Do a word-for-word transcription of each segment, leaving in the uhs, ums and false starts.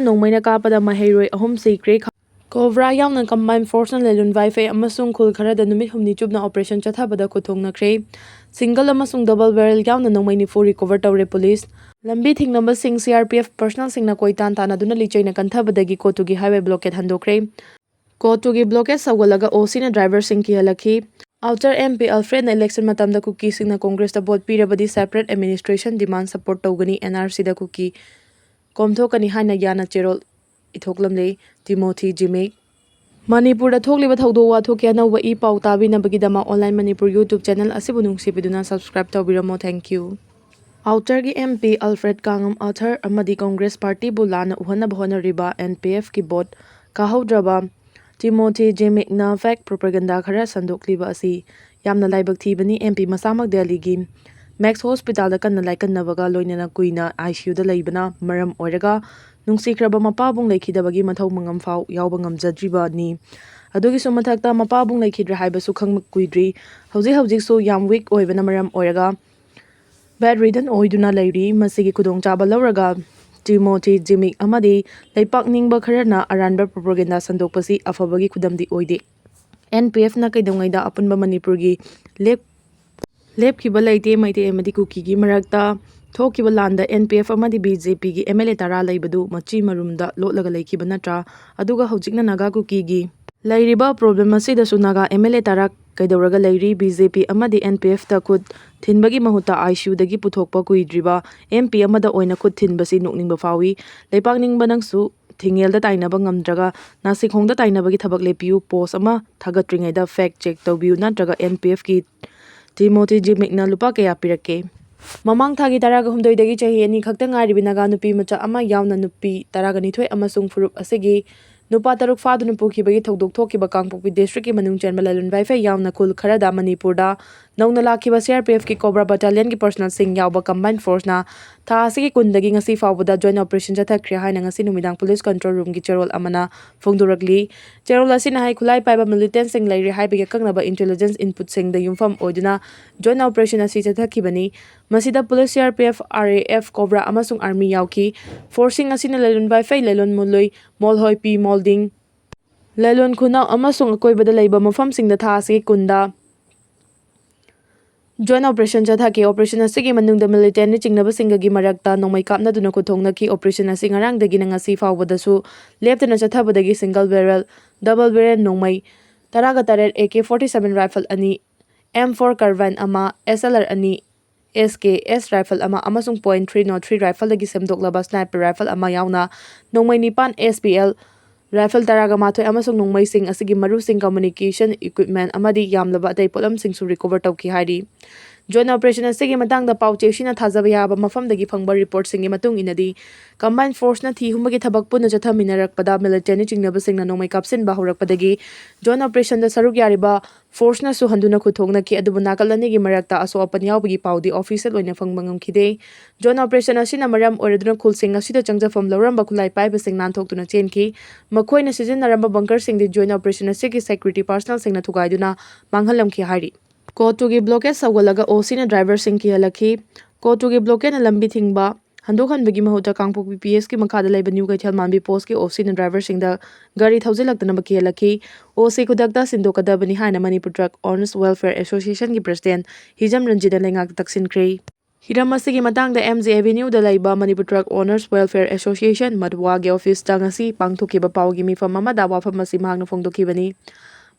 ꯅꯣꯡꯃꯩꯅ ꯀꯥꯞꯄꯗ ꯃꯍꯩꯔꯣꯏ ꯑꯍꯨꯝ ꯁꯤꯈ꯭ꯔꯦ꯫ ꯀꯣꯕ꯭ꯔꯥ ꯌꯥꯎꯅ combined force ꯅ ꯂꯩꯂꯨꯟ ꯋꯥꯏꯐꯩ ꯑꯃꯁꯨꯡ ꯈꯨꯜ ꯈꯔꯗ ꯅꯨꯃꯤꯠ ꯍꯨꯝꯅꯤ ꯆꯨꯞꯅ operation ꯆꯠꯊꯕꯗ ꯈꯨꯠ ꯊꯣꯡꯅꯈ꯭ꯔꯦ꯫ Single ꯑꯃꯁꯨꯡ double barrel ꯌꯥꯎꯅ ꯅꯣꯡꯃꯩ ꯅꯤꯐꯨ recover ꯇꯧꯔꯦ ꯄꯨꯂꯤꯁ꯫ ꯂꯝꯕꯤ ꯊꯤꯡꯅꯕꯁꯤꯡ C R P F personnel ꯁꯤꯡꯅ ꯀꯣꯏ ꯇꯥꯟ ꯇꯥꯟꯅꯗꯨꯅ ꯂꯤꯆꯩꯅ ꯀꯟꯊꯕꯗꯒꯤ ꯀꯣꯇꯨꯒꯤ highway blockade ꯍꯟꯗꯣꯛꯈ꯭ꯔꯦ꯫ ꯀꯣꯇꯨꯒꯤ blockade ꯁꯧꯒꯠꯂꯒ O C ꯅ driver ꯁꯤꯡ ꯀꯤꯍꯜꯂꯛꯈꯤ꯫ Outer M P Alfred ꯅ election ꯃꯇꯝꯗ ꯀꯨꯀꯤꯁꯤꯡꯅ Congress ꯇ vote ꯄꯤꯔꯕꯗꯤ separate administration demand support ꯇꯧꯒꯅꯤ, N R C ꯗ ꯀꯨꯀꯤ ꯀꯣꯝꯊꯣꯛꯀꯅꯤ ꯍꯥꯏꯅ ꯌꯥꯅ ꯆꯦꯔꯣꯜ ꯏꯊꯣꯛꯂꯝꯂꯦ꯫ Timothy Zimik꯫ ꯃꯅꯤꯄꯨꯔꯗ ꯊꯣꯛꯂꯤꯕ ꯊꯧꯗꯣꯛ ꯋꯥꯊꯣꯛꯀꯤ ꯑꯅꯧꯕ ꯏ ꯄꯥꯎ ꯇꯥꯕꯤꯅꯕꯒꯤꯗꯃꯛ Online Manipur YouTube channel ꯑꯁꯤꯕꯨ ꯅꯨꯡꯁꯤꯕꯤꯗꯨꯅ subscribe ꯇꯧꯕꯤꯔꯝꯃꯣ꯫ Thank you꯫ Outer ꯒꯤ M P Alfred Kangam, Outer ꯑꯃꯗꯤ Congress party ꯕꯨ ꯂꯥꯟꯅ ꯎꯍꯟꯅꯕ ꯍꯣꯠꯅꯔꯤꯕ N P F ꯀꯤ vote ꯀꯥꯍꯧꯗ꯭ꯔꯕ Timothy Zimik ꯅ fake propaganda ꯈꯔ ꯁꯟꯗꯣꯛꯂꯤꯕ ꯑꯁꯤ ꯌꯥꯝꯅ ꯂꯥꯏꯕꯛ ꯊꯤꯕꯅꯤ꯫ M P ꯃꯁꯥꯃꯛ ꯗꯦꯜꯂꯤꯒꯤ Max Hospital ꯗ ꯀꯟꯅ ꯂꯥꯏꯀꯠꯅꯕꯒ ꯂꯣꯏꯅꯅ ꯀꯨꯏꯅ I C U ꯗ ꯂꯩꯕꯅ ꯃꯔꯝ ꯑꯣꯏꯔꯒ ꯅꯨꯡꯁꯤꯈ꯭ꯔꯕ ꯃꯄꯥꯕꯨꯡ ꯂꯩꯈꯤꯗꯕꯒꯤ ꯃꯊꯧ ꯃꯉꯝ ꯐꯥꯎ ꯌꯥꯎꯕ ꯉꯝꯖꯗ꯭ꯔꯤꯕꯅꯤ꯫ ꯑꯗꯨꯒꯤꯁꯨ ꯃꯊꯛꯇ ꯃꯄꯥꯕꯨꯡ ꯂꯩꯈꯤꯗ꯭ꯔꯦ ꯍꯥꯏꯕꯁꯨ ꯈꯪꯕ ꯀꯨꯏꯗ꯭ꯔꯤ꯫ ꯍꯧꯖꯤꯛ ꯍꯧꯖꯤꯛꯁꯨ ꯌꯥꯝ weak ꯑꯣꯏꯕꯅ ꯃꯔꯝ ꯑꯣꯏꯔꯒ bedridden ꯑꯣꯏꯗꯨꯅ ꯂꯩꯔꯤ꯫ ꯃꯁꯤꯒꯤ ꯈꯨꯗꯣꯡꯆꯥꯕ ꯂꯧꯔꯒ Timothy Zimik ꯑꯃꯗꯤ ꯂꯩꯄꯥꯛ ꯅꯤꯡꯕ ꯈꯔꯅ ꯑꯔꯥꯟꯕ propaganda ꯁꯟꯗꯣꯛꯄꯁꯤ ꯑꯐꯕꯒꯤ ꯈꯨꯗꯝꯗꯤ ꯑꯣꯏꯗꯦ꯫ N P F ꯅ ꯀꯩꯗꯧꯉꯩꯗ ꯑꯄꯨꯟꯕ ꯃꯅꯤꯄꯨꯔꯒꯤ ꯂꯦꯞ-, ꯂꯦꯞꯈꯤꯕ ꯂꯩꯇꯦ꯫ ꯃꯩꯇꯩ ꯑꯃꯗꯤ ꯀꯨꯀꯤꯒꯤ ꯃꯔꯛꯇ ꯊꯣꯛꯈꯤꯕ ꯂꯥꯟꯗ N P F ꯑꯃꯗꯤ B J P ꯒꯤ M L A ꯇꯔꯥ ꯂꯩꯕꯗꯨ ꯃꯆꯤ ꯃꯔꯨꯝꯗ ꯂꯣꯠꯂꯒ ꯂꯩꯈꯤꯕ ꯅꯠꯇ꯭ꯔꯥ? ꯑꯗꯨꯒ ꯍꯧꯖꯤꯛꯅ ꯅꯥꯒꯥ ꯀꯨꯀꯤꯒꯤ ꯂꯩꯔꯤꯕ problem ꯑꯁꯤꯗꯁꯨ ꯅꯥꯒꯥ M L A ꯇꯔꯥ ꯀꯩꯗꯧꯔꯒ ꯂꯩꯔꯤ? B J P ꯑꯃꯗꯤ N P F ꯇ ꯈꯨꯠ ꯊꯤꯟꯕꯒꯤ ꯃꯍꯨꯠꯇ I C U ꯗꯒꯤ ꯄꯨꯊꯣꯛꯄ ꯀꯨꯏꯗ꯭ꯔꯤꯕ M P ꯑꯃꯗ ꯑꯣꯏꯅ ꯈꯨꯠ ꯊꯤꯟꯕꯁꯤ ꯅꯣꯛꯅꯤꯡꯕ ꯐꯥꯎꯏ꯫ ꯂꯩꯄꯥꯛ ꯅꯤꯡꯕ ꯅꯪꯁꯨ ꯊꯤꯡꯉꯦꯜꯗ ꯇꯥꯏꯅꯕ ꯉꯝꯗ꯭ꯔꯒ ꯅꯥꯁꯤꯈꯣꯡꯗ ꯇꯥꯏꯅꯕꯒꯤ ꯊꯕꯛ ꯂꯦꯞꯄꯤꯌꯨ꯫ Post ꯑꯃ ꯊꯥꯒꯠꯇ꯭ꯔꯤꯉꯩꯗ fact check ꯇꯧꯕꯤꯌꯨ, ꯅꯠꯇ꯭ꯔꯒ N P F ꯀꯤ Timothy Zimik ꯅ ꯂꯨꯄꯥ ꯀꯌꯥ ꯄꯤꯔꯛꯀꯦ? ꯃꯃꯥꯡ ꯊꯥꯒꯤ ꯇꯔꯥꯒ ꯍꯨꯝꯗꯣꯏꯗꯒꯤ ꯆꯍꯤ ꯑꯅꯤ ꯈꯛꯇ ꯉꯥꯏꯔꯤꯕꯤ ꯅꯥꯒꯥ ꯅꯨꯄꯤ ꯃꯆꯥ ꯑꯃ ꯌꯥꯎꯅ ꯅꯨꯄꯤ ꯇꯔꯥꯒ ꯅꯤꯊꯣꯏ ꯑꯃꯁꯨꯡ ꯐꯨꯔꯨꯞ ꯑꯁꯤꯒꯤ ꯅꯨꯄꯥ ꯇꯔꯨꯛ ꯐꯥꯗꯨꯅ ꯄꯨꯈꯤꯕꯒꯤ ꯊꯧꯗꯣꯛ ꯊꯣꯛꯈꯤꯕ ꯀꯥꯡꯄꯣꯛꯄꯤ district ꯀꯤ ꯃꯅꯨꯡ ꯆꯟꯕ ꯂꯂꯣꯟ ꯋꯥꯏꯐꯩ ꯌꯥꯎꯅ ꯈꯨꯜ ꯈꯔꯗ ꯃꯅꯤꯄꯨꯔꯗ ꯅꯧꯅ ꯂꯥꯛꯈꯤꯕ C R P F ꯀꯤ Cobra battalion ꯒꯤ personnel ꯁꯤꯡ ꯌꯥꯎꯕ combined force ꯅ ꯊꯥ ꯑꯁꯤꯒꯤ ꯀꯨꯟꯗꯒꯤ ꯉꯁꯤ ꯐꯥꯎꯕꯗ joint operation ꯆꯠꯊꯈ꯭ꯔꯦ ꯍꯥꯏꯅ ꯉꯁꯤ ꯅꯨꯃꯤꯗꯥꯡ police control room ꯒꯤ ꯆꯦꯔꯣꯜ ꯑꯃꯅ ꯐꯣꯡꯗꯣꯔꯛꯂꯤ꯫ ꯆꯦꯔꯣꯜ ꯑꯁꯤꯅ ꯍꯥꯏ, ꯈꯨꯠꯂꯥꯏ ꯄꯥꯏꯕ militant ꯁꯤꯡ ꯂꯩꯔꯦ ꯍꯥꯏꯕꯒꯤ ꯑꯀꯛꯅꯕ intelligence input ꯁꯤꯡꯗ ꯌꯨꯝꯐꯝ ꯑꯣꯏꯗꯨꯅ joint operation ꯑꯁꯤ ꯆꯠꯊꯈꯤꯕꯅꯤ꯫ ꯃꯁꯤꯗ ꯄꯨꯂꯤꯁ, ꯁꯤ R P F, R A F, cobra ꯑꯃꯁꯨꯡ ꯑꯥꯔꯃꯤ ꯌꯥꯎꯈꯤ꯫ ꯐꯣꯔꯁꯁꯤꯡ ꯑꯁꯤꯅ ꯂꯩꯂꯣꯟ ꯕꯥꯏꯐꯩ, ꯂꯩꯂꯣꯟ ꯃꯨꯜꯂꯨꯏ, ꯃꯣꯜꯍꯣꯏ ꯄꯤ ꯃꯣꯜꯗꯤꯡ, ꯂꯩꯂꯣꯟ ꯈꯨꯅꯧ ꯑꯃꯁꯨꯡ ꯑꯀꯣꯏꯕꯗ ꯂꯩꯕ ꯃꯐꯝꯁꯤꯡꯗ ꯊꯥ ꯑꯁꯤꯒꯤ ꯀꯨꯟꯗ ꯖꯣꯏꯟ ꯑꯣꯄꯔꯦꯁꯟ ꯆꯠꯊꯈꯤ꯫ ꯑꯣꯄꯔꯦꯁꯟ ꯑꯁꯤꯒꯤ ꯃꯅꯨꯡꯗ ꯃꯤꯂꯤꯇꯦꯟꯠ ꯆꯤꯡꯅꯕꯁꯤꯡꯒꯒꯤ ꯃꯔꯛꯇ ꯅꯣꯡꯃꯩ ꯀꯥꯞꯅꯗꯨꯅ ꯈꯨꯠꯊꯣꯛꯅꯈꯤ꯫ ꯑꯣꯄꯔꯦꯁꯟ ꯑꯁꯤ ꯉꯔꯥꯡꯗꯒꯤꯅ ꯉꯁꯤ ꯐꯥꯎꯕꯗꯁꯨ ꯂꯦꯞꯇꯅ ꯆꯠꯊꯕꯗꯒꯤ ꯁꯤꯡꯒꯜ ꯕꯦꯔꯦꯜ, ꯗꯕꯜ ꯕꯦꯔꯦꯜ ꯅꯣꯡꯃꯩ ꯇꯔꯥꯒ ꯇꯔꯦꯠ, A K forty seven rifle ꯑꯅꯤ, ꯑꯦꯝ ꯐꯣꯔ ꯀꯥꯔꯕꯥꯏꯟ ꯑꯃ, ꯑꯦꯁ ꯑꯦꯜ ꯑꯥꯔ ꯑꯅꯤ, ꯑꯦꯁ ꯀꯦ ꯑꯦꯁ ꯔꯥꯏꯐꯜ ꯑꯃ ꯑꯃꯁꯨꯡ ꯄꯣꯏꯟꯠ ꯊ꯭ꯔꯤ ꯅꯣꯠ ꯊ꯭ꯔꯤ ꯔꯥꯏꯐꯜꯗꯒꯤ ꯁꯦꯝꯗꯣꯛꯂꯕ ꯁ꯭ꯅꯥꯏꯄꯔ ꯔꯥꯏꯐꯜ ꯑꯃ ꯌꯥꯎꯅ ꯅꯣꯡꯃꯩ ꯅꯤꯄꯥꯟ, ꯑꯦꯁ ꯄꯤ ꯑꯦꯜ ꯔꯥꯏꯐꯜ ꯇꯔꯥꯒ ꯃꯥꯊꯣꯏ ꯑꯃꯁꯨꯡ ꯅꯣꯡꯃꯩꯁꯤꯡ ꯑꯁꯤꯒꯤ ꯃꯔꯨꯁꯤꯡ, ꯀꯝꯃ꯭ꯌꯨꯅꯤꯀꯦꯁꯟ ꯏꯀ꯭ꯋꯤꯞꯃꯦꯟꯠ ꯑꯃꯗꯤ ꯌꯥꯝꯂꯕ ꯑꯇꯩ ꯄꯣꯠꯂꯝꯁꯤꯡꯁꯨ ꯔꯤꯀꯣꯚꯔ ꯇꯧꯈꯤ ꯍꯥꯏꯔꯤ꯫ ꯖꯣꯏꯟ ꯑꯣꯄꯔꯦꯁꯟ ꯑꯁꯤꯒꯤ ꯃꯇꯥꯡꯗ ꯄꯥꯎ ꯆꯦꯁꯤꯅ ꯊꯥꯖꯕ ꯌꯥꯕ ꯃꯐꯝꯗꯒꯤ ꯐꯪꯕ ꯔꯤꯄꯣꯔꯠꯁꯤꯡꯒꯤ ꯃꯇꯨꯡ ꯏꯟꯅꯗꯤ, ꯀꯝꯕꯥꯏꯟ ꯐꯣꯔꯁꯅ ꯊꯤ ꯍꯨꯝꯕꯒꯤ ꯊꯕꯛ ꯄꯨꯟꯅ ꯆꯠꯊꯃꯤꯟꯅꯔꯛꯄꯗ ꯃꯤꯂꯤꯇꯦꯟꯠ ꯆꯤꯡꯅꯕꯁꯤꯡꯅ ꯅꯣꯡꯃꯩ ꯀꯥꯞꯁꯤꯟꯕ ꯍꯧꯔꯛꯄꯗꯒꯤ ꯖꯣꯏꯟ ꯑꯣꯄꯔꯦꯁꯟꯗ ꯁꯔꯨꯛ ꯌꯥꯔꯤꯕ ꯐꯣꯔꯁꯅꯁꯨ ꯍꯟꯗꯨꯅ ꯈꯨꯠꯊꯣꯛꯅꯈꯤ, ꯑꯗꯨꯕꯨ ꯅꯥꯀꯜ ꯑꯅꯤꯒꯤ ꯃꯔꯛꯇ ꯑꯁꯣꯛ ꯑꯄꯟ ꯌꯥꯎꯕꯒꯤ ꯄꯥꯎꯗꯤ ꯑꯣꯐꯤꯁꯤꯌꯦꯜ ꯑꯣꯏꯅ ꯐꯪꯕ ꯉꯝꯈꯤꯗꯦ꯫ ꯖꯣꯏꯟ ꯑꯣꯄꯔꯦꯁꯟ ꯑꯁꯤꯅ ꯃꯔꯝ ꯑꯣꯏꯔꯗꯨꯅ ꯈꯨꯜꯁꯤꯡ ꯑꯁꯤꯗ ꯆꯪꯖꯐꯝ ꯂꯧꯔꯝꯕ ꯈꯨꯠꯂꯥꯏ ꯄꯥꯏꯕꯁꯤꯡ ꯅꯥꯟꯊꯣꯛꯇꯨꯅ ꯆꯦꯟꯈꯤ꯫ ꯃꯈꯣꯏꯅ ꯁꯤꯖꯤꯟꯅꯔꯝꯕ ꯕꯪꯀꯔꯁꯤꯡꯗꯤ ꯖꯣꯏꯟ ꯑꯣꯄꯔꯦꯁꯟ ꯑꯁꯤꯒꯤ ꯁꯦꯀ꯭ꯌꯨꯔꯤꯇꯤ ꯄꯥꯔꯁꯅꯦꯜꯁꯤꯡꯅ ꯊꯨꯒꯥꯏꯗꯨꯅ ꯃꯥꯡꯍꯜꯂꯝꯈꯤ ꯍꯥꯏꯔꯤ꯫ ꯀꯣꯇꯨꯒꯤ ꯕ꯭ꯂꯣꯀꯦꯠ ꯁꯧꯒꯠꯂꯒ ꯑꯣ ꯁꯤꯅ ꯗ꯭ꯔꯥꯏꯚꯔꯁꯤꯡ ꯀꯤꯍꯜꯂꯛꯈꯤ꯫ ꯀꯣꯇꯨꯒꯤ ꯕ꯭ꯂꯣꯀꯦꯠꯅ ꯂꯝꯕꯤ ꯊꯤꯡꯕ ꯍꯟꯗꯣꯛꯍꯟꯕꯒꯤ ꯃꯍꯨꯠꯇ ꯀꯥꯡꯄꯣꯛꯄꯤ ꯄꯤ ꯑꯦꯁꯀꯤ ꯃꯈꯥꯗ ꯂꯩꯕ ꯅ꯭ꯌꯨ ꯀꯩꯊꯦꯜ ꯃꯥꯟꯕꯤ ꯄꯣꯁꯀꯤ ꯑꯣ ꯁꯤꯅ ꯗ꯭ꯔꯥꯏꯚꯔꯁꯤꯡꯗ ꯒꯥꯔꯤ ꯊꯧꯖꯤꯜꯂꯛꯇꯅꯕ ꯀꯤꯍꯜꯂꯛꯈꯤ꯫ ꯑꯣ ꯁꯤ ꯈꯨꯗꯛꯇ ꯁꯤꯟꯗꯣꯛꯀꯗꯕꯅꯤ ꯍꯥꯏꯅ ꯃꯅꯤꯄꯨꯔ ꯇ꯭ꯔꯛ ꯑꯣꯅꯔꯁ ꯋꯦꯜꯐꯤꯌꯔ ꯑꯦꯁꯣꯁꯤꯌꯦꯁꯟꯒꯤ ꯄ꯭ꯔꯁꯤꯗꯦꯟꯠ ꯍꯤꯖꯝ ꯔꯟꯖꯤꯠꯅ ꯂꯩꯉꯥꯛꯇ ꯇꯛꯁꯤꯟꯈ꯭ꯔꯦ꯫ ꯍꯤꯔꯝ ꯑꯁꯤꯒꯤ ꯃꯇꯥꯡꯗ ꯑꯦꯝ ꯖꯦ ꯑꯦꯚꯦꯅ꯭ꯌꯨꯗ ꯂꯩꯕ Manipur truck owners welfare association, ꯃꯗꯨꯋꯥꯒꯤ ꯑꯣꯐꯤꯁꯇ ꯉꯁꯤ ꯄꯥꯡꯊꯣꯛꯈꯤꯕ ꯄꯥꯎꯒꯤ ꯃꯤꯐꯝ ꯑꯃꯗ ꯋꯥꯐꯝ ꯑꯁꯤ ꯃꯍꯥꯛꯅ ꯐꯣꯡꯗꯣꯛꯈꯤꯕꯅꯤ꯫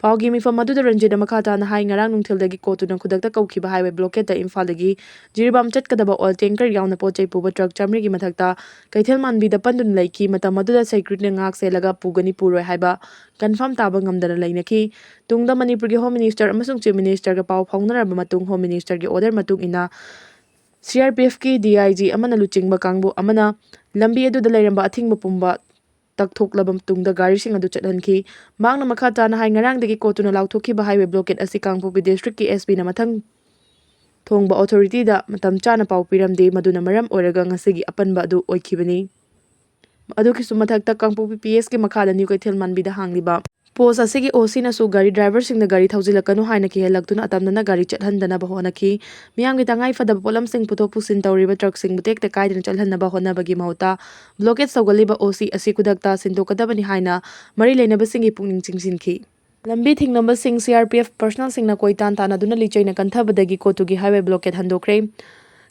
ꯄꯥꯎꯒꯤ ꯃꯤꯐꯝ ꯑꯗꯨꯗ ꯔꯟꯖꯤꯠꯅ ꯃꯈꯥ ꯇꯥꯅ ꯍꯥꯏ, ꯉꯔꯥꯡ ꯅꯨꯡꯊꯤꯜꯗꯒꯤ ꯀꯣꯇꯨꯅ ꯈꯨꯗꯛꯇ ꯀꯧꯈꯤꯕ ꯍꯥꯏꯋꯦ ꯕ꯭ꯂꯣꯀꯦꯠꯇ ꯏꯝꯐꯥꯜꯗꯒꯤ ꯖꯤꯔꯤꯕꯥꯝ ꯆꯠꯀꯗꯕ ꯑꯣꯏꯜ ꯇꯦꯡꯀꯔ ꯌꯥꯎꯅ ꯄꯣꯠ ꯆꯩ ꯄꯨꯕ ꯇ꯭ꯔꯛ ꯆꯥꯃꯔꯤꯒꯤ ꯃꯊꯛꯇ ꯀꯩꯊꯦꯜ ꯃꯥꯟꯕꯤꯗ ꯄꯟꯗꯨꯅ ꯂꯩꯈꯤ꯫ ꯃꯇꯝ ꯑꯗꯨꯗ ꯁꯦꯀ꯭ꯌꯨꯔꯤꯇꯤꯅ ꯉꯥꯛ ꯁꯦꯜꯂꯒ ꯄꯨꯒꯅꯤ ꯄꯨꯔꯣꯏ ꯍꯥꯏꯕ ꯀꯟꯐꯥꯔꯝ ꯇꯥꯕ ꯉꯝꯗꯅ ꯂꯩꯅꯈꯤ꯫ ꯇꯨꯡꯗ ꯃꯅꯤꯄꯨꯔꯒꯤ ꯍꯣꯝ ꯃꯤꯅꯤꯁꯇꯔ ꯑꯃꯁꯨꯡ ꯆꯤꯐ ꯃꯤꯅꯤꯁꯇꯔꯒ ꯄꯥꯎ ꯐꯥꯎꯅꯔꯕ ꯃꯇꯨꯡ ꯍꯣꯝ ꯃꯤꯅꯤꯁꯇꯔꯒꯤ ꯑꯣꯔꯗꯔ ꯃꯇꯨꯡ ꯏꯟꯅ ꯁꯤ R P ꯑꯦꯐꯀꯤ D I G ꯑꯃꯅ ꯂꯨꯆꯤꯡꯕ ꯀꯥꯡꯕꯨ ꯑꯃꯅ ꯂꯝꯕꯤ ꯑꯗꯨꯗ ꯂꯩꯔꯝꯕ ꯑꯊꯤꯡꯕ ꯄꯨꯝꯕ ꯇꯛꯊꯣꯛꯂꯕ ꯃꯇꯨꯡꯗ ꯒꯥꯔꯤꯁꯤꯡ ꯑꯗꯨ ꯆꯠꯍꯟꯈꯤ꯫ ꯃꯍꯥꯛꯅ ꯃꯈꯥ ꯇꯥꯅ ꯍꯥꯏ, ꯉꯔꯥꯡꯗꯒꯤ ꯀꯣꯇꯨꯅ ꯂꯥꯎꯊꯣꯛꯈꯤꯕ ꯍꯥꯏꯋꯦ ꯕ꯭ꯂꯣꯀꯦꯠ ꯑꯁꯤ ꯀꯥꯡꯄꯣꯛꯄꯤ ꯗꯤꯁꯇ꯭ꯔꯤꯛꯀꯤ ꯑꯦꯁ ꯄꯤꯅ ꯃꯊꯪ ꯊꯣꯡꯕ ꯑꯣꯊꯣꯔꯤꯇꯤꯗ ꯃꯇꯝ ꯆꯥꯅ ꯄꯥꯎ ꯄꯤꯔꯝꯗꯦ, ꯃꯗꯨꯅ ꯃꯔꯝ ꯑꯣꯏꯔꯒ ꯉꯁꯤꯒꯤ ꯑꯄꯟꯕ ꯑꯗꯨ ꯑꯣꯏꯈꯤꯕꯅꯤ꯫ ꯑꯗꯨꯒꯤꯁꯨ ꯃꯊꯛꯇ ꯀꯥꯡꯄꯣꯛꯄꯤ ꯄꯤ ꯑꯦꯁꯀꯤ ꯃꯈꯥꯗ ꯅ꯭ꯌꯨ ꯀꯩꯊꯦꯜ ꯃꯥꯟꯕꯤꯗ ꯍꯥꯡꯂꯤꯕ ꯄꯣꯁ ꯑꯁꯤꯒꯤ ꯑꯣ ꯁꯤꯅꯁꯨ ꯒꯥꯔꯤ ꯗ꯭ꯔꯥꯏꯚꯔꯁꯤꯡꯅ ꯒꯥꯔꯤ ꯊꯧꯖꯤꯜꯂꯛꯀꯅꯨ ꯍꯥꯏꯅ ꯀꯤꯍꯜꯂꯛꯇꯨꯅ ꯑꯇꯝꯅꯅ ꯒꯥꯔꯤ ꯆꯠꯍꯟꯗꯅꯕ ꯍꯣꯠꯅꯈꯤ꯫ ꯃꯤꯌꯥꯝꯒꯤ ꯇꯉꯥꯏ ꯐꯗꯕ ꯄꯣꯠꯂꯝꯁꯤꯡ ꯄꯨꯊꯣꯛ ꯄꯨꯁꯤꯟ ꯇꯧꯔꯤꯕ ꯇ꯭ꯔꯛꯁꯤꯡꯕꯨ ꯇꯦꯛꯇ ꯀꯥꯏꯗꯅ ꯆꯠꯍꯟꯅꯕ ꯍꯣꯠꯅꯕꯒꯤ ꯃꯍꯨꯠꯇ ꯕ꯭ꯂꯣꯀꯦꯠ ꯇꯧꯒꯜꯂꯤꯕ ꯑꯣ ꯁꯤ ꯑꯁꯤ ꯈꯨꯗꯛꯇ ꯁꯤꯟꯗꯣꯛꯀꯗꯕꯅꯤ ꯍꯥꯏꯅ ꯃꯔꯤ ꯂꯩꯅꯕꯁꯤꯡꯒꯤ ꯄꯨꯛꯅꯤꯡ ꯆꯤꯡꯁꯤꯟꯈꯤ꯫ ꯂꯝꯕꯤ ꯊꯤꯡꯅꯕꯁꯤꯡ ꯁꯤ ꯑꯥꯔ ꯄꯤ ꯑꯦꯐ ꯄꯔꯁꯅꯦꯜꯁꯤꯡꯅ ꯀꯣꯏꯇꯥꯟ ꯇꯥꯟꯅꯗꯨꯅ ꯂꯤꯆꯩꯅ ꯀꯟꯊꯕꯗꯒꯤ ꯀꯣꯇꯨꯒꯤ ꯍꯥꯏꯋꯦ ꯕ꯭ꯂꯣꯀꯦꯠ ꯍꯟꯗꯣꯛꯈ꯭ꯔꯦ꯫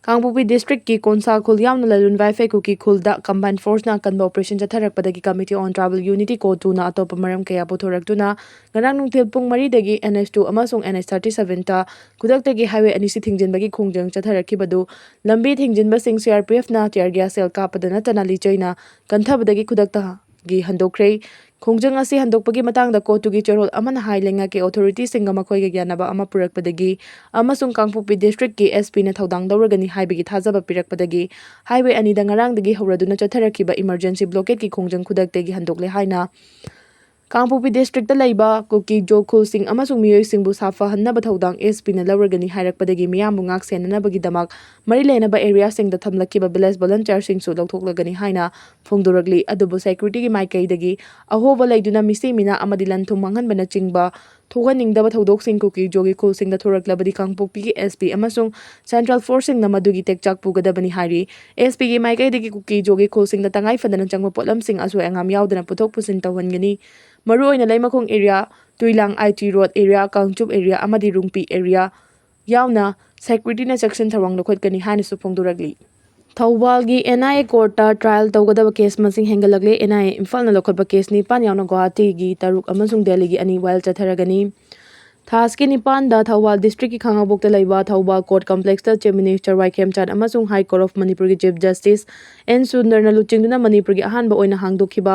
ꯀꯥꯡꯄꯣꯛꯄꯤ ꯗꯤꯁꯇ꯭ꯔꯤꯛꯀꯤ ꯀꯣꯟꯁꯥ ꯈꯨꯜ ꯌꯥꯎꯅ ꯂꯥꯂꯨꯟ ꯋꯥꯏꯐꯩ ꯀꯨꯀꯤ ꯈꯨꯜꯗ ꯀꯝꯕꯥꯏꯟ ꯐꯣꯔꯁꯅ ꯑꯀꯟꯕ ꯑꯣꯄꯔꯦꯁꯟ ꯆꯠꯊꯔꯛꯄꯗꯒꯤ ꯀꯃꯤꯇꯤ ꯑꯣꯟ ꯇ꯭ꯔꯥꯏꯕꯦꯜ ꯌꯨꯅꯤꯇꯤ ꯀꯣꯇꯨꯅ ꯑꯇꯣꯞꯄ ꯃꯔꯝ ꯀꯌꯥ ꯄꯨꯊꯣꯔꯛꯇꯨꯅ ꯉꯔꯥꯡ ꯅꯨꯡꯊꯤꯜ ꯄꯨꯡ ꯃꯔꯤꯗꯒꯤ ꯑꯦꯟ ꯑꯩꯆ ꯇꯨ ꯑꯃꯁꯨꯡ ꯑꯦꯟ ꯑꯩꯆ ꯊꯥꯔꯇꯤ ꯁꯚꯦꯟꯇ ꯈꯨꯗꯛꯇꯒꯤ ꯍꯥꯏꯋꯦ ꯑꯅꯤꯁꯤ ꯊꯤꯡꯖꯤꯟꯕꯒꯤ ꯈꯣꯡꯖꯪ ꯆꯠꯊꯔꯛꯈꯤꯕꯗꯨ ꯂꯝꯕꯤ ꯊꯤꯡꯖꯤꯟꯕꯁꯤꯡ ꯁꯤ ꯑꯥꯔ ꯄꯤ ꯑꯦꯐꯅ ꯇꯤꯌꯔ ꯒ꯭ꯌꯥꯁ ꯁꯦꯜ ꯀꯥꯞꯄꯗ ꯅꯠꯇꯅ ꯂꯤꯆꯩꯅ ꯀꯟꯊꯕꯗꯒꯤ ꯈꯨꯗꯛꯇꯒꯤ ꯍꯟꯗꯣꯛꯈ꯭ꯔꯦ꯫ ꯈꯣꯡꯖꯪ ꯑꯁꯤ ꯍꯟꯗꯣꯛꯄꯒꯤ ꯃꯇꯥꯡꯗ ꯀꯣꯇꯨꯒꯤ ꯆꯦꯔꯣꯜ ꯑꯃꯅ ꯍꯥꯏ, ꯂꯩꯉꯥꯛꯀꯤ ꯑꯣꯊꯣꯔꯤꯇꯤꯁꯤꯡꯒ ꯃꯈꯣꯏꯒ ꯌꯥꯅꯕ ꯑꯃ ꯄꯨꯔꯛꯄꯗꯒꯤ ꯑꯃꯁꯨꯡ ꯀꯥꯡꯄꯣꯛꯄꯤ ꯗꯤꯁꯇ꯭ꯔꯤꯛꯀꯤ ꯑꯦꯁ ꯄꯤꯅ ꯊꯧꯗꯥꯡ ꯂꯧꯔꯒꯅꯤ ꯍꯥꯏꯕꯒꯤ ꯊꯥꯖꯕ ꯄꯤꯔꯛꯄꯗꯒꯤ ꯍꯥꯏꯋꯦ ꯑꯅꯤꯗ ꯉꯔꯥꯡꯗꯒꯤ ꯍꯧꯔꯗꯨꯅ ꯆꯠꯊꯔꯛꯈꯤꯕ ꯏꯃꯔꯖꯦꯟꯁꯤ ꯕ꯭ꯂꯣꯀꯦꯠꯀꯤ ꯈꯣꯡꯖꯪ ꯈꯨꯗꯛꯇꯒꯤ ꯍꯟꯗꯣꯛꯂꯦ ꯍꯥꯏꯅ ꯀꯥꯡꯄꯣꯛꯄꯤ ꯗꯤꯁꯇ꯭ꯔꯤꯛꯇ ꯂꯩꯕ ꯀꯨꯀꯤ ꯖꯣ ꯈꯨꯜꯁꯤꯡ ꯑꯃꯁꯨꯡ ꯃꯤꯑꯣꯏꯁꯤꯡꯕꯨ ꯁꯥꯐꯍꯟꯅꯕ ꯊꯧꯗꯥꯡ ꯑꯦꯁ ꯄꯤꯅ ꯂꯧꯔꯒꯅꯤ ꯍꯥꯏꯔꯛꯄꯗꯒꯤ ꯃꯤꯌꯥꯝꯕꯨ ꯉꯥꯛ ꯁꯦꯟꯅꯅꯕꯒꯤꯗꯃꯛ ꯃꯔꯤ ꯂꯩꯅꯕ ꯑꯦꯔꯤꯌꯥꯁꯤꯡꯗ ꯊꯝꯂꯛꯈꯤꯕ ꯚꯤꯂꯦꯖ ꯚꯣꯂꯟꯇꯤꯌꯔꯁꯤꯡꯁꯨ ꯂꯧꯊꯣꯛꯂꯒꯅꯤ ꯍꯥꯏꯅ ꯐꯣꯡꯗꯣꯔꯛꯂꯤ꯫ ꯑꯗꯨꯕꯨ ꯁꯦꯀ꯭ꯌꯨꯔꯤꯇꯤꯒꯤ ꯃꯥꯏꯀꯩꯗꯒꯤ ꯑꯍꯣꯕ ꯂꯩꯗꯨꯅ ꯃꯤꯁꯤ ꯃꯤꯅꯥ ꯑꯃꯗꯤ ꯂꯟ ꯊꯨꯝ ꯃꯥꯡꯍꯟꯕꯅꯆꯤꯡꯕ ꯊꯣꯛꯍꯟꯅꯤꯡꯗꯕ ꯊꯧꯗꯣꯛꯁꯤꯡ ꯀꯨꯀꯤ ꯖꯣꯒꯤ ꯈꯨꯜꯁꯤꯡꯗ ꯊꯣꯔꯛꯂꯕꯗꯤ ꯀꯥꯡꯄꯣꯛꯄꯤꯒꯤ ꯑꯦꯁ ꯄꯤ ꯑꯃꯁꯨꯡ ꯁꯦꯟꯇ꯭ꯔꯦꯜ ꯐꯣꯔꯁꯁꯤꯡꯅ ꯃꯗꯨꯒꯤ ꯇꯦꯛꯆꯥꯛ ꯄꯨꯒꯗꯕꯅꯤ ꯍꯥꯏꯔꯤ꯫ ꯑꯦꯁ ꯄꯤꯒꯤ ꯃꯥꯏꯀꯩꯗꯒꯤ ꯀꯨꯀꯤ ꯖꯣꯒꯤ ꯈꯨꯜꯁꯤꯡꯗ ꯇꯉꯥꯏ ꯐꯗꯅ ꯆꯪꯕ ꯄꯣꯠꯂꯝꯁꯤꯡ ꯑꯁꯣꯏ ꯑꯉꯥꯝ ꯌꯥꯎꯗꯅ ꯄꯨꯊꯣꯛ ꯄꯨꯁꯤꯟ ꯇꯧꯍꯟꯒꯅꯤ꯫ ꯃꯔꯨꯑꯣꯏꯅ ꯂꯩꯃꯈꯣꯡ ꯑꯦꯔꯤꯌꯥ, ꯇꯨꯏꯂꯥꯡ ꯑꯥꯏ T road area, Kangchup area ꯑꯃꯗꯤ ꯔꯨꯡꯄꯤ ꯑꯦꯔꯤꯌꯥ ꯌꯥꯎꯅ ꯁꯦꯀ꯭ꯌꯨꯔꯤꯇꯤꯅ ꯆꯦꯛꯁꯤꯟ ꯊꯧꯔꯥꯡ ꯂꯧꯈꯠꯀꯅꯤ ꯍꯥꯏꯅꯁꯨ ꯐꯣꯡꯗꯣꯔꯛꯂꯤ꯫ ꯊꯧꯕꯥꯜꯒꯤ ꯑꯦꯟ ꯑꯥꯏ ꯑꯦ ꯀꯣꯔꯠꯇ ꯇ꯭ꯔꯥꯏꯜ ꯇꯧꯒꯗꯕ ꯀꯦꯁ ꯃꯁꯤꯡ ꯍꯦꯟꯒꯠꯂꯛꯂꯦ꯫ ꯑꯦꯟ ꯑꯥꯏ ꯑꯦ ꯏꯝꯐꯥꯜꯅ ꯂꯧꯈꯠꯄ ꯀꯦꯁ ꯅꯤꯄꯥꯟ ꯌꯥꯎꯅ ꯒꯨꯋꯥꯍꯥꯇꯤꯒꯤ ꯇꯔꯨꯛ ꯑꯃꯁꯨꯡ ꯗꯦꯜꯂꯤꯒꯤ ꯑꯅꯤ ꯋꯥꯌꯦꯜ ꯆꯠꯊꯔꯒꯅꯤ꯫ ꯊꯥꯁꯀꯤ ꯅꯤꯄꯥꯟꯗ ꯊꯧꯕꯥꯜ ꯗꯤꯁꯇ꯭ꯔꯤꯛꯀꯤ ꯈꯥꯉꯕꯣꯛꯇ ꯂꯩꯕ ꯊꯧꯕꯥꯜ ꯀꯣꯔꯠ ꯀꯝꯄ꯭ꯂꯦꯛꯁꯇ ꯆꯤꯐ ꯃꯤꯅꯤꯁꯇꯔ ꯋꯥꯏ ꯈꯦꯝꯆꯥꯟ ꯑꯃꯁꯨꯡ ꯍꯥꯏ ꯀꯣꯔꯠ ꯑꯣꯐ ꯃꯅꯤꯄꯨꯔꯒꯤ ꯆꯤꯐ ꯖꯁꯇꯤꯁ ꯑꯦꯟ ꯁꯨꯟꯗꯔꯅ ꯂꯨꯆꯤꯡꯗꯨꯅ ꯃꯅꯤꯄꯨꯔꯒꯤ ꯑꯍꯥꯟꯕ ꯑꯣꯏꯅ ꯍꯥꯡꯗꯣꯛꯈꯤꯕ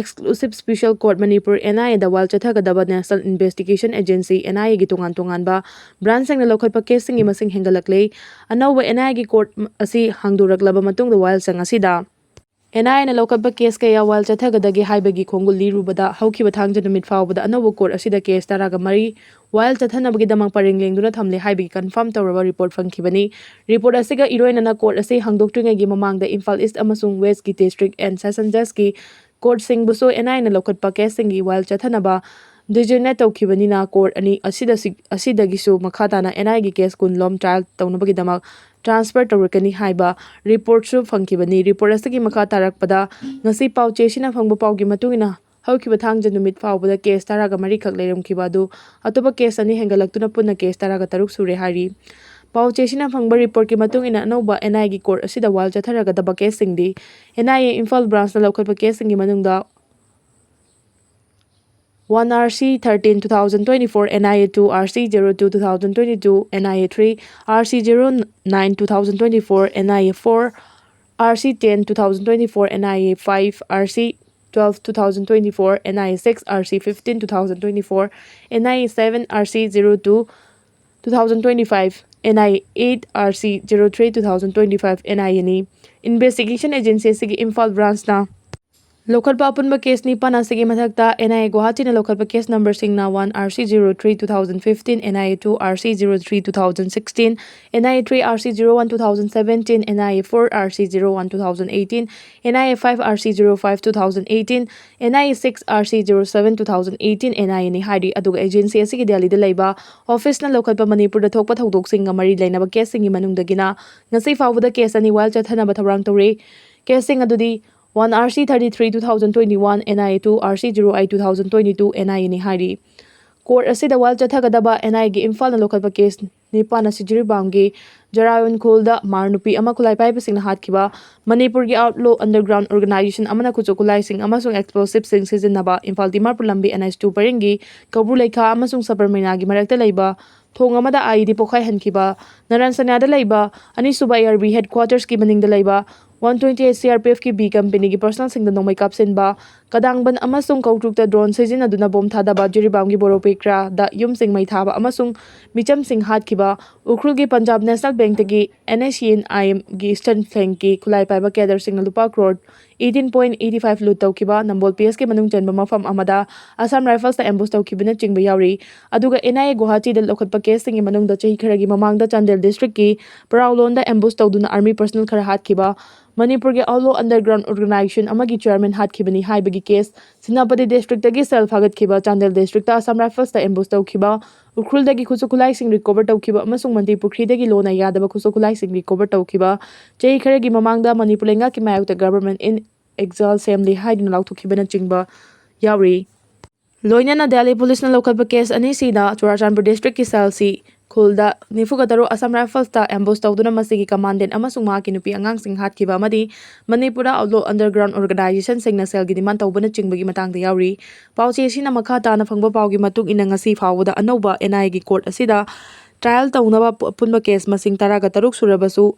ꯑꯦꯛꯁꯀ꯭ꯂꯨꯁꯤꯚ ꯁ꯭ꯄꯤꯁꯦꯜ ꯀꯣꯔꯠ ꯃꯅꯤꯄꯨꯔ ꯑꯦꯟ ꯑꯥꯏ ꯑꯦꯗ ꯋꯥꯌꯦꯜ ꯆꯠꯊꯒꯗꯕ ꯅꯦꯁꯅꯦꯜ ꯏꯟꯚꯦꯁꯇꯤꯒꯦꯁꯟ ꯑꯦꯖꯦꯟꯁꯤ, ꯑꯦꯟ ꯑꯥꯏ ꯑꯦꯒꯤ ꯇꯣꯉꯥꯟ ꯇꯣꯉꯥꯟꯕ ꯕ꯭ꯔꯥꯟꯆꯁꯤꯡꯅ ꯂꯧꯈꯠꯄ ꯀꯦꯁꯁꯤꯡꯒꯤ ꯃꯁꯤꯡ ꯍꯦꯟꯒꯠꯂꯛꯂꯦ꯫ ꯑꯅꯧꯕ ꯑꯦꯟ ꯑꯥꯏ ꯑꯦꯒꯤ ꯀꯣꯔꯠ ꯑꯁꯤ ꯍꯥꯡꯗꯣꯔꯛꯂꯕ ꯃꯇꯨꯡꯗ ꯋꯥꯌꯦꯜꯁꯪ ꯑꯁꯤꯗ ꯑꯦꯟ ꯑꯥꯏ ꯑꯦꯅ ꯂꯧꯈꯠꯄ ꯀꯦꯁ ꯀꯌꯥ ꯋꯥꯌꯦꯜ ꯆꯠꯊꯒꯗꯒꯦ ꯍꯥꯏꯕꯒꯤ ꯈꯣꯡꯒꯨꯜ ꯂꯤꯔꯨꯕꯗ, ꯍꯧꯈꯤꯕ ꯊꯥꯡꯖ ꯅꯨꯃꯤꯠ ꯐꯥꯎꯕꯗ ꯑꯅꯧꯕ ꯀꯣꯔꯠ ꯑꯁꯤꯗ ꯀꯦꯁ ꯇꯔꯥꯒ ꯃꯔꯤ ꯋꯥꯌꯦꯜ ꯆꯠꯊꯅꯕꯒꯤꯗꯃꯛ ꯄꯔꯦꯡ ꯂꯦꯡꯗꯨꯅ ꯊꯝꯂꯦ ꯍꯥꯏꯕꯒꯤ ꯀꯟꯐꯥꯔꯝ ꯇꯧꯔꯕ ꯔꯤꯄꯣꯔꯠ ꯐꯪꯈꯤꯕꯅꯤ꯫ ꯔꯤꯄꯣꯔꯠ ꯑꯁꯤꯒ ꯏꯔꯣꯏꯅꯅ ꯀꯣꯔꯠ ꯑꯁꯤ ꯍꯥꯡꯗꯣꯛꯇ꯭ꯔꯤꯉꯩꯒꯤ ꯃꯃꯥꯡꯗ ꯏꯝꯐꯥꯜ ꯏꯁ ꯑꯃꯁꯨꯡ ꯋꯦꯁꯀꯤ ꯗꯤꯁꯇ꯭ꯔꯤꯛ ꯑꯦꯟ ꯁꯦꯁꯟ ꯖꯖꯀꯤ ꯀꯣꯔꯠꯁꯤꯡꯕꯨꯁꯨ ꯑꯦꯟ ꯑꯥꯏ ꯑꯦꯅ ꯂꯧꯈꯠꯄ ꯀꯦꯁꯁꯤꯡꯒꯤ ꯋꯥꯏꯜ ꯆꯠꯊꯅꯕ ꯗꯤꯖꯤꯒꯅꯦꯠ ꯇꯧꯈꯤꯕꯅꯤꯅ ꯀꯣꯔꯠ ꯑꯅꯤ ꯑꯁꯤꯗ, ꯑꯁꯤꯗꯒꯤꯁꯨ ꯃꯈꯥ ꯇꯥꯅ ꯑꯦꯟ ꯑꯥꯏ ꯑꯦꯒꯤ ꯀꯦꯁ ꯀꯨꯟ ꯂꯣꯝ ꯇ꯭ꯔꯥꯏꯜ ꯇꯧꯅꯕꯒꯤꯗꯃꯛ ꯇ꯭ꯔꯥꯟꯁꯐꯔ ꯇꯧꯔꯛꯀꯅꯤ ꯍꯥꯏꯕ ꯔꯤꯄꯣꯔꯠꯁꯨ ꯐꯪꯈꯤꯕꯅꯤ꯫ ꯔꯤꯄꯣꯔꯠ ꯑꯁꯤꯒꯤ ꯃꯈꯥ ꯇꯥꯔꯛꯄꯗ ꯉꯁꯤ ꯄꯥꯎ ꯆꯦꯁꯤꯅ ꯐꯪꯕ ꯄꯥꯎꯒꯤ ꯃꯇꯨꯡ ꯏꯟꯅ ꯍꯧꯈꯤꯕ ꯊꯥꯡꯖ ꯅꯨꯃꯤꯠ ꯐꯥꯎꯕꯗ ꯀꯦꯁ ꯇꯔꯥꯒ ꯃꯔꯤꯈꯛ ꯂꯩꯔꯝꯈꯤꯕ ꯑꯗꯨ ꯑꯇꯣꯞꯄ ꯀꯦꯁ ꯑꯅꯤ ꯍꯦꯟꯒꯠꯂꯛꯇꯨꯅ ꯄꯨꯟꯅ ꯀꯦꯁ ꯇꯔꯥꯒ ꯇꯔꯨꯛ ꯁꯨꯔꯦ ꯍꯥꯏꯔꯤ꯫ ꯄꯥꯎ ꯆꯦꯁꯤꯅ ꯐꯪꯕ ꯔꯤꯄꯣꯔꯠꯀꯤ ꯃꯇꯨꯡ ꯏꯟꯅ ꯑꯅꯧꯕ ꯑꯦꯟ ꯑꯥꯏ ꯑꯦꯒꯤ ꯀꯣꯔꯠ ꯑꯁꯤꯗ ꯋꯥꯏꯜ ꯆꯠꯊꯔꯒꯗꯕ ꯀꯦꯁꯁꯤꯡꯗꯤ ꯑꯦꯟ ꯑꯥꯏ ꯑꯦ ꯏꯝꯐꯥꯜ ꯕ꯭ꯔꯥꯟꯁꯅ ꯂꯧꯈꯠꯄ ꯀꯦꯁꯁꯤꯡꯒꯤ ꯃꯅꯨꯡꯗ one R C thirteen two thousand twenty-four, N I A two R C zero two two thousand twenty-two, N I A three R C zero nine two thousand twenty-four, N I A four R C ten two thousand twenty-four, N I A five R C twelve two thousand twenty-four, N I A six R C fifteen two thousand twenty-four, N I A seven R C zero two two thousand twenty-five, N I A eight R C zero three two thousand twenty-five, N I A ꯅꯤ꯫ Investigation agency ꯑꯁꯤꯒꯤ ꯏꯝꯐꯥꯜ ꯕ꯭ꯔꯥꯟꯁꯅ ꯂꯧꯈꯠꯄ ꯑꯄꯨꯟꯕ case ꯅꯤꯄꯥꯟ ꯑꯁꯤꯒꯤ ꯃꯊꯛꯇ and I ꯑꯦ ꯒꯨꯋꯥꯍꯥꯇꯤꯅ ꯂꯧꯈꯠꯄ case ꯅꯝꯕꯔꯁꯤꯡꯅ one R C zero three two thousand fifteen, N I A two R C zero three two thousand sixteen, N I A three R C zero one two thousand seventeen, N I A four R C zero one two thousand eighteen, N I A five R C zero five two thousand eighteen, N I A six R C zero seven two thousand eighteen, N I A ꯅꯤ ꯍꯥꯏꯔꯤ꯫ ꯑꯗꯨꯒ agency ꯑꯁꯤꯒꯤ ꯗꯦꯜꯂꯤꯗ ꯂꯩꯕ ꯑꯣꯐꯤꯁꯅ ꯂꯧꯈꯠꯄ ꯃꯅꯤꯄꯨꯔꯗ ꯊꯣꯛꯄ ꯊꯧꯗꯣꯛꯁꯤꯡꯒ ꯃꯔꯤ ꯂꯩꯅꯕ ꯀꯦꯁꯁꯤꯡꯒꯤ ꯃꯅꯨꯡꯗꯒꯤꯅ ꯉꯁꯤ ꯐꯥꯎꯕꯗ ꯀꯦꯁ ꯑꯅꯤ ꯋꯥꯏꯜ ꯆꯠꯊꯅꯕ ꯊꯧꯔꯥꯡ ꯇꯧꯔꯤ꯫ ꯀꯦꯁꯁꯤꯡ ꯑꯗꯨꯗꯤ one R C thirty-three two thousand twenty-one, N I A two R C zero eight two thousand twenty-two, N I A ꯅꯤ ꯍꯥꯏꯔꯤ꯫ ꯀꯣꯔꯠ ꯑꯁꯤꯗ ꯋꯥꯏꯜ ꯆꯠꯊꯒꯗꯕ ꯑꯦꯟ ꯑꯥꯏ ꯑꯦꯒꯤ ꯏꯝꯐꯥꯜꯅ ꯂꯧꯈꯠꯄ ꯀꯦꯁ ꯅꯤꯄꯥꯟ ꯑꯁꯤ ꯖꯤꯔꯤꯕꯥꯝꯒꯤ ꯖꯔꯥꯌꯣꯟꯈꯣꯜꯗ ꯃꯥꯔ ꯅꯨꯄꯤ ꯑꯃ ꯈꯨꯠꯂꯥꯏ ꯄꯥꯏꯕꯁꯤꯡꯅ ꯍꯥꯠꯈꯤꯕ, ꯃꯅꯤꯄꯨꯔꯒꯤ ꯑꯥꯎꯠꯂꯣ ꯑꯟꯗꯔꯒ꯭ꯔꯥꯎꯟ ꯑꯣꯔꯒꯅꯥꯏꯖꯦꯁꯟ ꯑꯃꯅ ꯈꯨꯠꯁꯨ ꯈꯨꯠꯂꯥꯏꯁꯤꯡ ꯑꯃꯁꯨꯡ ꯑꯦꯛꯁꯄ꯭ꯂꯣꯁꯤꯚꯁꯤꯡ ꯁꯤꯖꯤꯟꯅꯕ, ꯏꯝꯐꯥꯜ ꯗꯤꯃꯥꯄꯨꯔ ꯂꯝꯕꯤ ꯑꯦꯟ ꯑꯩꯆ ꯇꯨ ꯄꯔꯤꯡꯒꯤ ꯀꯧꯕ꯭ꯔꯨ ꯂꯩꯈꯥ ꯑꯃꯁꯨꯡ ꯁꯕꯔꯃꯩꯅꯥꯒꯤ ꯃꯔꯛꯇ ꯂꯩꯕ ꯊꯣꯡ ꯑꯃꯗ ꯑꯥꯏ ꯏ ꯗꯤ ꯄꯣꯈꯥꯏꯍꯟꯈꯤꯕ, ꯅꯔꯥꯟ ꯁꯅꯥꯗ ꯂꯩꯕ ꯑꯅꯤꯁꯨꯕ ꯑꯦ ꯑꯥꯔ ꯕꯤ ꯍꯦꯗꯀ꯭ꯋꯥꯇꯔꯁꯀꯤ ꯃꯅꯤꯡꯗ ꯂꯩꯕ one twenty-eight C R P F ꯀꯤ B ꯀꯝꯄꯦꯅꯤꯒꯤ ꯄꯔꯁꯣꯅꯦꯜꯁꯤꯡꯗ ꯅꯣꯡꯃꯩ ꯀꯥꯞꯁꯤꯟꯕ, ꯀꯗꯥꯡꯕꯟ ꯑꯃꯁꯨꯡ ꯀꯧꯇ꯭ꯔꯨꯛꯇ ꯗ꯭ꯔꯣꯟ ꯁꯤꯖꯤꯟꯅꯗꯨꯅ ꯕꯣꯝ ꯊꯥꯗꯕ, ꯖꯤꯔꯤꯕꯥꯝꯒꯤ ꯕꯣꯔꯣꯄꯤꯀ꯭ꯔꯥꯗ ꯌꯨꯝꯁꯤꯡ ꯃꯩ ꯊꯥꯕ ꯑꯃꯁꯨꯡ ꯃꯤꯆꯝꯁꯤꯡ ꯍꯥꯠꯈꯤꯕ, ꯎꯈ꯭ꯔꯨꯜꯒꯤ ꯄꯟꯖꯥꯕ ꯅꯦꯁꯅꯦꯜ ꯕꯦꯡꯛꯇꯒꯤ N S C N I M ꯒꯤ ꯏꯁꯇꯔꯟ ꯐ꯭ꯂꯦꯡꯀꯤ ꯈꯨꯠꯂꯥꯏ ꯄꯥꯏꯕ ꯀꯦꯗꯔꯁꯤꯡꯅ ꯂꯨꯄꯥ crore eighteen point eighty five loot ꯇꯧꯈꯤꯕ, ꯅꯝꯕꯣꯜ P S ꯀꯤ ꯃꯅꯨꯡ ꯆꯟꯕ ꯃꯐꯝ ꯑꯃꯗ Assam Rifles ꯇ ambush ꯇꯧꯈꯤꯕꯅꯆꯤꯡꯕ ꯌꯥꯎꯔꯤ꯫ ꯑꯗꯨꯒ N I A ꯒꯨꯋꯥꯍꯥꯇꯤꯗ ꯂꯧꯈꯠꯄ case ꯁꯤꯡꯒꯤ ꯃꯅꯨꯡꯗ ꯆꯍꯤ ꯈꯔꯒꯤ ꯃꯃꯥꯡꯗ ꯆꯥꯟꯗꯦꯜ district ꯀꯤ ꯄꯔꯥꯎꯂꯣꯟꯗ ambush ꯇꯧꯗꯨꯅ army personnel ꯈꯔ ꯍꯥꯠꯈꯤꯕ, ꯃꯅꯤꯄꯨꯔꯒꯤ Outlaw Underground Organization ꯑꯃꯒꯤ chairman ꯍꯥꯠꯈꯤꯕꯅꯤ ꯍꯥꯏꯕꯒꯤ case, ꯁꯦꯅꯥꯄꯇꯤ district ꯇꯒꯤ cell ꯐꯥꯒꯠꯈꯤꯕ, ꯆꯥꯟꯗꯦꯜ district ꯇ Assam Rifles ꯇ ambush ꯇꯧꯈꯤꯕ, ꯎꯈ꯭ꯔꯨꯜꯗꯒꯤ ꯈꯨꯠꯁꯨ ꯈꯨꯠꯂꯥꯏꯁꯤꯡ recover ꯇꯧꯈꯤꯕ ꯑꯃꯁꯨꯡ ꯃꯟꯇ꯭ꯔꯤ ꯄꯨꯈ꯭ꯔꯤꯗꯒꯤ ꯂꯣꯟꯅ ꯌꯥꯗꯕ ꯈꯨꯠꯁꯨ ꯈꯨꯠꯂꯥꯏꯁꯤꯡ recover ꯇꯧꯈꯤꯕ, ꯆꯍꯤ ꯈꯔꯒꯤ ꯃꯃꯥꯡꯗ ꯃꯅꯤꯄꯨꯔ ꯂꯩꯉꯥꯛꯀꯤ ꯃꯥꯌꯣꯛꯇ government in exile ꯁꯦꯝꯂꯤ ꯍꯥꯏꯗꯨꯅ ꯂꯥꯎꯊꯣꯛꯈꯤꯕꯅꯆꯤꯡꯕ ꯌꯥꯎꯔꯤ꯫ ꯂꯣꯏꯅꯅ ꯗꯦꯜꯂꯤ ꯄꯨꯂꯤꯁꯅ ꯂꯧꯈꯠꯄ case ꯑꯅꯤꯁꯤꯗ ꯆꯨꯔꯥꯆꯥꯟꯄꯨꯔ district ꯀꯤ cell ꯁꯤ ꯈꯨꯜꯗ ꯅꯤꯐꯨꯒ ꯇꯔꯨꯛ Assam Rifles ꯇ ambush ꯇꯧꯗꯨꯅ ꯃꯁꯤꯒꯤ commandant ꯑꯃꯁꯨꯡ ꯃꯍꯥꯛꯀꯤ ꯅꯨꯄꯤ ꯑꯉꯥꯡꯁꯤꯡ ꯍꯥꯠꯈꯤꯕ ꯑꯃꯗꯤ ꯃꯅꯤꯄꯨꯔꯗ Outlaw Underground Organization ꯁꯤꯡꯅ cell ꯒꯤ demand ꯇꯧꯕꯅꯆꯤꯡꯕꯒꯤ ꯃꯇꯥꯡꯗ ꯌꯥꯎꯔꯤ꯫ ꯄꯥꯎꯆꯦ ꯑꯁꯤꯅ ꯃꯈꯥ ꯇꯥꯅ ꯐꯪꯕ ꯄꯥꯎꯒꯤ ꯃꯇꯨꯡ ꯏꯟꯅ ꯉꯁꯤ ꯐꯥꯎꯕꯗ ꯑꯅꯧꯕ N I A ꯒꯤ court ꯑꯁꯤꯗ trial ꯇꯧꯅꯕ ꯑꯄꯨꯟꯕ case ꯃꯁꯤꯡ ꯇꯔꯥꯒ ꯇꯔꯨꯛ ꯁꯨꯔꯕꯁꯨ,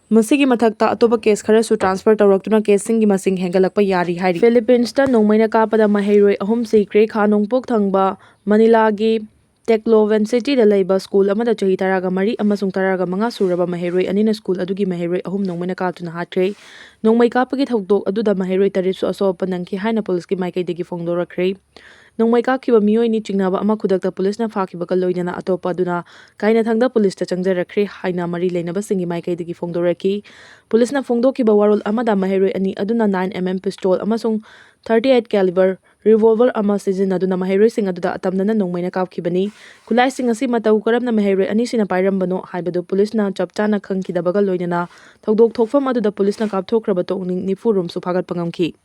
ꯃꯁꯤꯒꯤ ꯃꯊꯛꯇ ꯑꯇꯣꯞꯄ case ꯈꯔꯁꯨ transfer ꯇꯧꯔꯛꯇꯨꯅ case ꯁꯤꯡꯒꯤ ꯃꯁꯤꯡ ꯍꯦꯟꯒꯠꯂꯛꯄ ꯌꯥꯔꯤ ꯍꯥꯏꯔꯤ꯫ Philippines ꯇ ꯅꯣꯡꯃꯩꯅ ꯀꯥꯞꯄꯗ ꯃꯍꯩꯔꯣꯏ ꯑꯍꯨꯝ ꯁꯤꯈ꯭ꯔꯦ꯫ ꯈꯥ ꯅꯣꯡꯄꯣꯛ ꯊꯪꯕ ꯃꯅꯤꯂꯥꯒꯤ Tacloban City ꯗ ꯂꯩꯕ school ꯑꯃꯗ ꯆꯍꯤ ꯇꯔꯥꯒ ꯃꯔꯤ ꯑꯃꯁꯨꯡ ꯇꯔꯥꯒ ꯃꯉꯥ ꯁꯨꯔꯕ ꯃꯍꯩꯔꯣꯏ ꯑꯅꯤꯅ school ꯑꯗꯨꯒꯤ ꯃꯍꯩꯔꯣꯏ ꯑꯍꯨꯝ ꯅꯣꯡꯃꯩꯅ ꯀꯥꯞꯇꯨꯅ ꯍꯥꯠꯈ꯭ꯔꯦ꯫ ꯅꯣꯡꯃꯩ ꯀꯥꯞꯄꯒꯤ ꯊꯧꯗꯣꯛ ꯑꯗꯨꯗ ꯃꯍꯩꯔꯣꯏ ꯇꯔꯦꯠꯁꯨ ꯑꯁꯣꯛ ꯑꯄꯟ ꯅꯪꯈꯤ ꯍꯥꯏꯅ ꯄꯨꯂꯤꯁꯀꯤ ꯃꯥꯏꯀꯩꯗꯒꯤ ꯐꯣꯡꯗꯣꯔꯛꯈ꯭ꯔꯦ꯫ ꯅꯣꯡꯃꯩ ꯀꯥꯞꯈꯤꯕ ꯃꯤꯑꯣꯏꯅꯤ ꯆꯤꯡꯅꯕ ꯑꯃ ꯈꯨꯗꯛꯇ ꯄꯨꯂꯤꯁꯅ ꯐꯥꯈꯤꯕꯒ ꯂꯣꯏꯅꯅ ꯑꯇꯣꯞꯄ ꯑꯗꯨꯅ ꯀꯥꯏꯅꯊꯪꯗ ꯄꯨꯂꯤꯁꯇ ꯆꯪꯖꯔꯛꯈ꯭ꯔꯦ ꯍꯥꯏꯅ ꯃꯔꯤ ꯂꯩꯅꯕꯁꯤꯡꯒꯤ ꯃꯥꯏꯀꯩꯗꯒꯤ ꯐꯣꯡꯗꯣꯔꯛꯈꯤ꯫ ꯄꯨꯂꯤꯁꯅ ꯐꯣꯡꯗꯣꯛꯈꯤꯕ ꯋꯥꯔꯣꯜ ꯑꯃꯗ ꯃꯍꯩꯔꯣꯏ ꯑꯅꯤ ꯑꯗꯨꯅ nine M M pistol ꯑꯃꯁꯨꯡ thirty eight caliber revolver ꯑꯃ ꯁꯤꯖꯤꯟꯅꯗꯨꯅ ꯃꯍꯩꯔꯣꯏꯁꯤꯡ ꯑꯗꯨꯗ ꯑꯇꯝꯅꯅ ꯅꯣꯡꯃꯩꯅ ꯀꯥꯞꯈꯤꯕꯅꯤ꯫ ꯈꯨꯠꯂꯥꯏꯁꯤꯡ ꯑꯁꯤ ꯃꯇꯧ ꯀꯔꯝꯅ ꯃꯍꯩꯔꯣꯏ ꯑꯅꯤꯁꯤꯅ ꯄꯥꯏꯔꯝꯕꯅꯣ ꯍꯥꯏꯕꯗꯨ ꯄꯨꯂꯤꯁꯅ ꯆꯞ ꯆꯥꯅ ꯈꯪꯈꯤꯗꯕꯒ ꯂꯣꯏꯅꯅ ꯊꯧꯗꯣꯛ ꯊꯣꯛꯐꯝ ꯑꯗꯨꯗ ꯄꯨꯂꯤꯁꯅ ꯀꯥꯞꯊꯣꯛꯈ꯭ꯔꯕ ꯇꯣꯛꯅꯤꯡ ꯅꯤꯐꯨ ꯔꯣꯝꯁꯨ ꯐꯥꯒꯠꯄ ꯉꯝꯈꯤ꯫